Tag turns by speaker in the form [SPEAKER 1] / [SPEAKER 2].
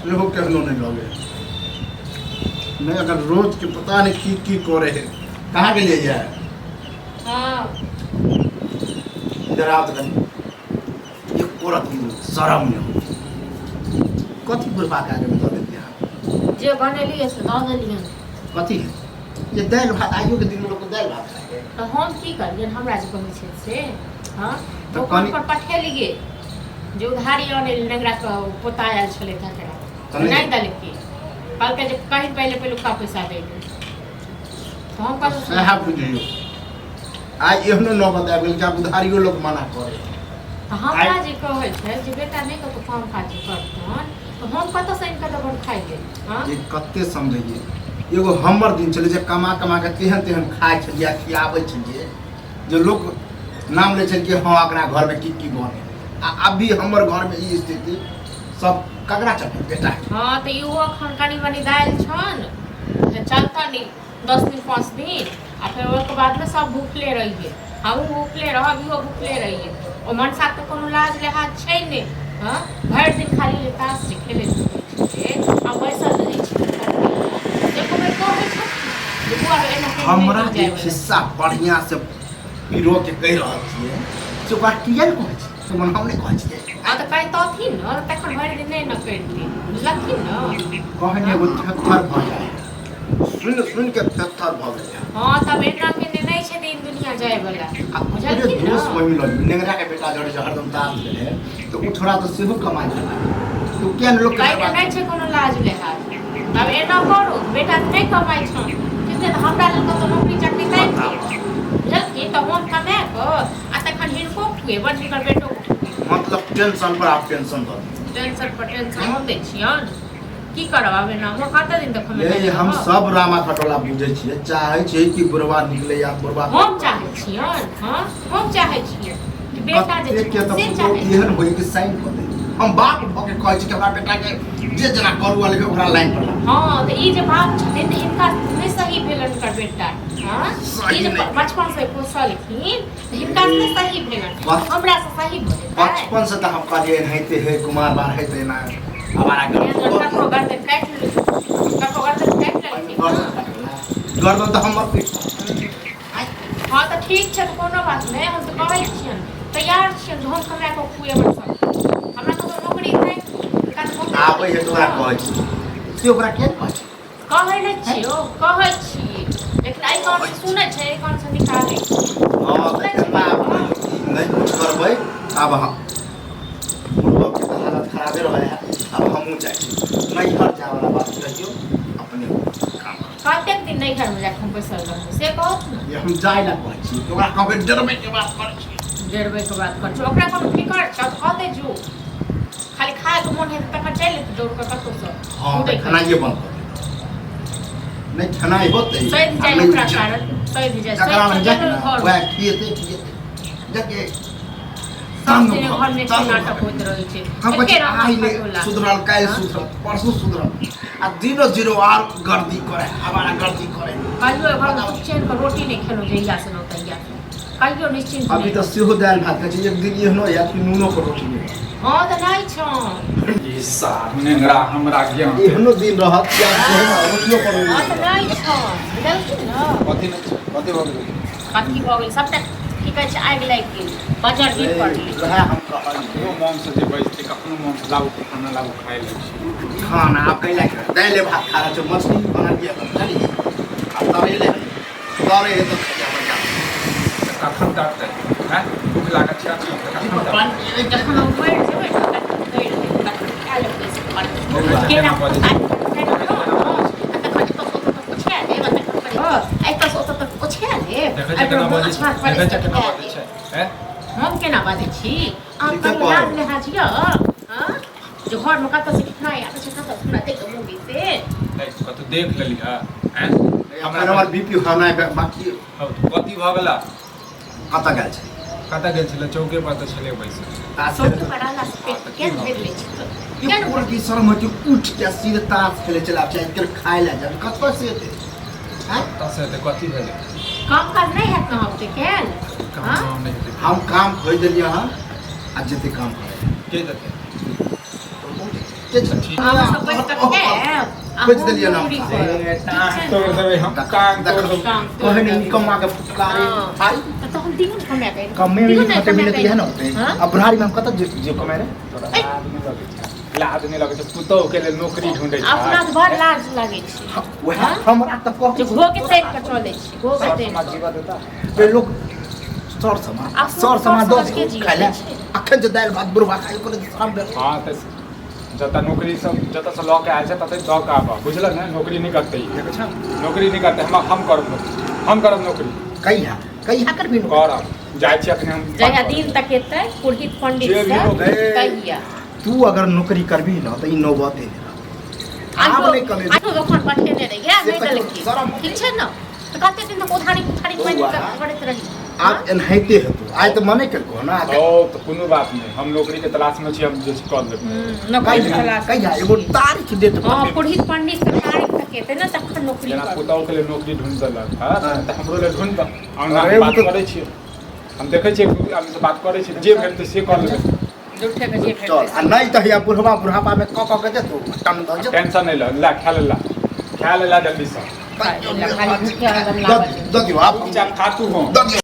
[SPEAKER 1] सेहो केहनो नहि लगै नहि अगर रोज के पता नहीं की की करे है कहाँ गेलियै ये
[SPEAKER 2] हाँ
[SPEAKER 1] इधर आओ तो कनी एको रत्ती शरम नहि होइ कथी बुढ़बा के आगे में दऽ देलियै अहाँ
[SPEAKER 2] जे बनेलियै से दऽ देलियै
[SPEAKER 1] कथी जे दालि भात आइयो के दिन में लोक दालि भात खाइ है
[SPEAKER 2] तऽ हम की करियै हमरा जे कहै छै से हँ
[SPEAKER 1] तऽ
[SPEAKER 2] दोकान
[SPEAKER 1] कनि-
[SPEAKER 2] पर पठेलियै जे उधारी अनै लए नेंगरा के पोता आयल छलै तकरा
[SPEAKER 1] तऽ नहि
[SPEAKER 2] नहि देलकै कहलकै जे कहीं पहिले पहिलुका पैसा दै दे तऽ हम कहलहुँ
[SPEAKER 1] सएह बुझियौ आइ एहनो नौबत आबि गेल कि आब उधारियो लोक मना करे
[SPEAKER 2] तऽ हमरा जे कहै छै जे बेटा नहि कतहु काम काज करतन तऽ हम कतऽसँ आनि कऽ देबनि खाइ लेल हँ
[SPEAKER 1] जे कते समझैए एगो हमर दिन छलै जे कमा कमा के तेहन तेहन खाइ छलियै आ खियाबै छलियै जे लोक नाम लै छलै कि हँ अपना घरमे की की बने आ अभी हमर घरमे ई स्थिति सब ककरा चलतै बेटा
[SPEAKER 2] हँ तऽ इहो एखन कनि मनि दालि छनि तऽ चलतनि 10 दिन 5 दिन आ फेर ओहिके बादमे सब भूखले रहियै हमहूँ भूखले रहब इहो भूखले रहियै ओ मनसाके तऽ कोनो लाज लिहाज छै नहि हँ भरि दिन खाली ताश जे खेलैत रहै छै आ बैसल रहै छै एको बेर कहै छथिन जे बौआ एना केने नहि
[SPEAKER 1] हमरा जे
[SPEAKER 2] जायवला।
[SPEAKER 1] खिस्सा बढ़िआँ से पिरो के कहि रहल छियै से ओकरा किया ने कहै छियै से मन हम नहि कहै छियै
[SPEAKER 2] आ तऽ कहितथिन ने तखन भरि दिन नहि ने करितिन बुझलखिन ने
[SPEAKER 1] कहने एगो थेथर भऽ जाइ है सुनि सुनि के थेथर भऽ गेलै
[SPEAKER 2] हँ तब एना केने नहि छै दिन दुनिया जायवला
[SPEAKER 1] आ ओकरे
[SPEAKER 2] बुझलखिन ने
[SPEAKER 1] दोस्त वही लग नेंगरा के बेटा जड़े जे हरदम ताश खेले तऽ ओ छोड़ा तऽ सेहो कमाइ छलै तऽ ओ किया ने लोक के
[SPEAKER 2] कहैके नहि छै कोनो लाज लिहाज तब एना करू बेटा तऽ नहि कमाइ छौ ठीक छै तऽ हमरा लेल कतौ नौकरी चाकरी ताकि दिअ बुझलखिन तऽ हम कमा कऽ आ तखन हिनको खुएबनि हिनकर बेटो
[SPEAKER 1] मतलब टेंशन पर आप टेंशन दऽ दियौ।
[SPEAKER 2] टेंशन पर टेंशन हम दै छियनि की करब आब एना हम कते दिन तक हम
[SPEAKER 1] ये हम सब रामा खटोला बुझै छियै चाहै छियै कि बुढ़वा निकले या बुढ़वा
[SPEAKER 2] हम चाहै छियनि हँ हम चाहै छियै कि बेटा जे
[SPEAKER 1] कतेक के
[SPEAKER 2] छै
[SPEAKER 1] तऽ
[SPEAKER 2] से
[SPEAKER 1] पुतोहु
[SPEAKER 2] चाहै छियै
[SPEAKER 1] एहन होइ कि साइन कऽ दे हम बाप भऽ के कहै छी कि हमरा बेटा के जे जेना करू वाले ओकरा लाइन पर लाउ।
[SPEAKER 2] हँ तऽ ई जे बाप छथिन तऽ हिनका नहि सही भेलनि हुनकर बेटा हँ
[SPEAKER 1] सही
[SPEAKER 2] ई जे
[SPEAKER 1] नहि।
[SPEAKER 2] बचपन से पोसलखिन तऽ हिनका से नहि सही भेलनि
[SPEAKER 1] बच-
[SPEAKER 2] हमरा से सही भऽ जेतै
[SPEAKER 1] बचपन से तऽ हम कहलियै एनाहिते हे कुमार बार हे तऽ एना आवारा
[SPEAKER 2] ककरो गर्दन काटि लेलखिन ककरो गर्दन काटि लेलखिन
[SPEAKER 1] गर्दन गर्दन तऽ हमर पीठ
[SPEAKER 2] हँ तऽ ठीक छै तऽ कोनो बात नहि हम तऽ कहै छियनि तैयार छियनि जे हम कमाए कऽ खुएबै सब हमरा कतौ नौकरी नहि
[SPEAKER 1] आबै है तऽ ओकरा कहै छी से ओकरा किया कहै छी
[SPEAKER 2] कहै नहि छियै ओ कहै छियै लेकिन एहि कानसँ सुनै छै एहि कानसँ निकालै छै
[SPEAKER 1] हँ तऽ एतना आब नहि कुछ करबै आब हम बुढ़बके तऽ हालत खराबे रहै है आब हमहूँ जाइ छी नैहर जायवला बात कहियौ अपने काम करू।
[SPEAKER 2] कतेक दिन नैहरमे जाकऽ हम बैसल रहबै से कहत ने
[SPEAKER 1] जे हम जाय लए कहै छी ओकरा कहबै डरबै के बात करै छी
[SPEAKER 2] डरबैके बात करै छै ओकरा कोनो फिकर छै तऽ कहतै जो खाली खायके मोन हेतै तखन चलि एतै दौड़ कऽ कतहुसँ
[SPEAKER 1] हँ तऽ
[SPEAKER 2] कूदै कऽ।
[SPEAKER 1] खेनाइए बन्द कऽ देतै नहि खेनाइ होतै
[SPEAKER 2] सधि
[SPEAKER 1] आ
[SPEAKER 2] जाइ
[SPEAKER 1] नहि
[SPEAKER 2] ओकरा कारण सधि जाइ
[SPEAKER 1] जकरा
[SPEAKER 2] सधि
[SPEAKER 1] लग जाके
[SPEAKER 2] गेल
[SPEAKER 1] ने
[SPEAKER 2] घर
[SPEAKER 1] वएह खिएतै खिएतै जाके
[SPEAKER 2] सब
[SPEAKER 1] तंग
[SPEAKER 2] दिन
[SPEAKER 1] भऽ
[SPEAKER 2] घरमे
[SPEAKER 1] गेल, तंग
[SPEAKER 2] नाटक
[SPEAKER 1] भऽ गेल।
[SPEAKER 2] होइत रहै छै
[SPEAKER 1] हम कहै
[SPEAKER 2] एके
[SPEAKER 1] छी
[SPEAKER 2] रंग
[SPEAKER 1] आइ नहि
[SPEAKER 2] खटोला।
[SPEAKER 1] सुधरल काल्हि
[SPEAKER 2] हँ?
[SPEAKER 1] सुधरल परसू सुधरल आ दिनो जीरो आर गर्दी करे आवारा गर्दी करे
[SPEAKER 2] कहियो घरमे सुख चैन के रोटी नहि खेलहुँ जहिया से तहिया से कहियो निश्चिन्त
[SPEAKER 1] अभी
[SPEAKER 2] नहि
[SPEAKER 1] तऽ सेहो दालि भात खाइ छी एक दिन एहनो आयत कि नूनो पर रोटी नहि रहत।
[SPEAKER 2] हँ तऽ नहि छौ
[SPEAKER 3] ई सार नेंगरा हमरा ज्ञान
[SPEAKER 1] एहनो दिन रहत कि आब जे है ने रोटियो पर नून
[SPEAKER 2] हँ तऽ
[SPEAKER 1] नहि
[SPEAKER 2] नहि छौ बुझलखिन ने
[SPEAKER 3] कथी नहि छै कथी भऽ गेलै
[SPEAKER 2] कथी भऽ गेल सबटा की कहै छै आगि लागि गेल बजर गिर
[SPEAKER 1] रहत।
[SPEAKER 2] पड़लै
[SPEAKER 1] वएह हम कहलियै
[SPEAKER 3] कखनो मोनसँ जे बजतै कखनो मोनसँ लाबू खाना लाबू खाइ लै छी
[SPEAKER 1] खाना आब कैला दालि भात खा रहल छै मछली बनलियै तऽ बुझलियै आ तरेले है तरे है तऽ खइया बढ़िआँ
[SPEAKER 3] तऽ कखन तरतै आँय भूख लागल छै अखन तऽ कखन तरतै
[SPEAKER 2] जखन हम मरि जेबै ने तखन करि लेब तखन खा लेबै से
[SPEAKER 3] देखै छियै
[SPEAKER 2] केना
[SPEAKER 3] केना बजै छै देखै छियै केना बजै छै देखै छियै केना बजै छै आँय
[SPEAKER 2] हम केना बाजै छी अहाँ
[SPEAKER 1] ठीके
[SPEAKER 2] कनि
[SPEAKER 1] कहै।
[SPEAKER 2] लाज लिहाज यऽ हँ जे घरमे कतऽसँ खेनाइ आबै छै कतऽसँ हमरा दैके मौगी से
[SPEAKER 3] है, कतौ देख लेली हँ आँय
[SPEAKER 1] हमरा हमर बीपी होनाइ बाकी
[SPEAKER 3] हौ, कथी भऽ गेला
[SPEAKER 1] कतऽ गेल छै
[SPEAKER 3] कतऽ गेल छलै चौके पर तऽ छलै बैसल
[SPEAKER 1] ताश
[SPEAKER 2] चौकी पर रहला से पेट केहन भरि लै छै
[SPEAKER 1] ये
[SPEAKER 2] केहन
[SPEAKER 1] पूरा की शर्म होइ छै उठ के सीधे ताश खेले चला छै आजकल खाय लए जाब कतऽ से एतै आँय?
[SPEAKER 3] कतऽ से हेतै कथी भेलै
[SPEAKER 2] काम काज नहि हैत ने हम तऽ कैल
[SPEAKER 3] काम
[SPEAKER 2] हँ?
[SPEAKER 3] वाम नहि हेतै
[SPEAKER 1] हम काम खोजि देलियै हँ आ जेतै काम करै
[SPEAKER 3] के जेतै
[SPEAKER 1] तऽ ओ जेतै। के छै?
[SPEAKER 2] अहाँ सब बैठ कऽ खायब आ
[SPEAKER 1] बेच
[SPEAKER 2] हम
[SPEAKER 1] देलियै ना।
[SPEAKER 2] नौकरी करब।
[SPEAKER 3] ए, टाँग तोड़ देबै हम, टाँग तोड़ देबै।
[SPEAKER 2] टाँग तोड़
[SPEAKER 1] कहै
[SPEAKER 2] देबै।
[SPEAKER 1] नहीं कमा के फुटकारे
[SPEAKER 2] हाँ।
[SPEAKER 1] आई
[SPEAKER 2] तऽ हम दियौ ने कमा के
[SPEAKER 1] कमे
[SPEAKER 2] दियौ
[SPEAKER 1] में
[SPEAKER 2] ने
[SPEAKER 1] खटे
[SPEAKER 2] कमा
[SPEAKER 1] मिले
[SPEAKER 2] के।
[SPEAKER 1] तो यह ना होते
[SPEAKER 2] हाँ?
[SPEAKER 1] अब बुढ़ारी में हम कत जे जे कमाए रे
[SPEAKER 3] तोरा लाज नहि लगै छै, लाज नहि लगै छै, पुतोह के लेल नौकरी ढूंढै छै।
[SPEAKER 2] अपना तऽ बड़ लाज लागै छै
[SPEAKER 1] हाँ, वएह
[SPEAKER 2] हाँ?
[SPEAKER 1] हमरा तऽ कह
[SPEAKER 2] जे घो के तानि कऽ चलै छै, घो के
[SPEAKER 3] सर
[SPEAKER 2] तानि
[SPEAKER 3] समाज
[SPEAKER 2] कऽ।
[SPEAKER 3] जीवा देता।
[SPEAKER 1] रे लोक सर समाज
[SPEAKER 2] आ
[SPEAKER 1] सर समाज
[SPEAKER 2] सर
[SPEAKER 1] दऽ
[SPEAKER 2] समाज के
[SPEAKER 1] दियौ
[SPEAKER 2] जियै
[SPEAKER 1] खाय लए
[SPEAKER 2] छै।
[SPEAKER 1] अखन जे दालि भात बुढ़बा खाइ ओकरे शरम भेल।
[SPEAKER 3] हँ तऽ जतऽ नौकरी सब जतऽसँ लऽ के आयल छै ततऽ दऽ के आबऽ, बुझल ने? नौकरी नहि करतै ई, देखै छौ, नौकरी नहि करतै। हम करब नौकरी, हम करब नौकरी।
[SPEAKER 1] कहिया कहिया करबी नौकरी?
[SPEAKER 3] करब, जाइ छी अखने हम।
[SPEAKER 2] जहिया दिन तक एतै पुरोहित पंडित
[SPEAKER 3] जे भी
[SPEAKER 2] सब
[SPEAKER 3] नौकरी-
[SPEAKER 2] तहिया।
[SPEAKER 1] तू अगर नौकरी करबी न तऽ ई नौबते नहि रहतै। आब नहि कमेबी।
[SPEAKER 2] आइयो दोकान पठेने रहियै
[SPEAKER 1] से
[SPEAKER 2] नहि
[SPEAKER 1] कहियो
[SPEAKER 2] देलकै।
[SPEAKER 1] शरम
[SPEAKER 2] ठीक छै ने? तऽ कते दिन तक उधारी पुधारी
[SPEAKER 1] बौआ।
[SPEAKER 2] करैत रही।
[SPEAKER 1] आब एनाहिते हेतौ, आइ तऽ मने केलको ना।
[SPEAKER 3] ओ तऽ कोनो बात नहि, हम नौकरी के तलाश मे छी, हम जे छै कऽ लेबै।
[SPEAKER 2] नौकरी के
[SPEAKER 1] कहिया
[SPEAKER 2] तलाश।
[SPEAKER 1] कहिया एगो तारीख डेट
[SPEAKER 2] हँ, पुरोहित पंडित सब तारीख तक एतै ने तखन नौकरी
[SPEAKER 3] जेना
[SPEAKER 2] करबै।
[SPEAKER 3] पुतोह के लेल नौकरी ढूंढि देलक हँ
[SPEAKER 1] हाँ।
[SPEAKER 3] तऽ हमरो लेल ढूंढि दऽ। हम
[SPEAKER 1] अरे ओ
[SPEAKER 3] बात
[SPEAKER 1] तऽ-
[SPEAKER 3] करै छियै, हम देखै छियै, एक आदमी से बात करै छियै, जे भेटतै से कऽ लेबै।
[SPEAKER 2] झूठे के जे
[SPEAKER 1] चल
[SPEAKER 2] भेटतै।
[SPEAKER 1] आ नहि तऽ हैया बुढ़वा बुढ़ापा मे कऽ कऽ के देतौ टन दऽ जेतौ।
[SPEAKER 3] टेंशन नहि लऽ ला, खा लेला, खा लेला जल्दीसँ।
[SPEAKER 2] खाली भूखे हरदम लागल।
[SPEAKER 1] दऽ दियौ आब।
[SPEAKER 3] चुपचाप खा तू। हम
[SPEAKER 1] दऽ दियौ।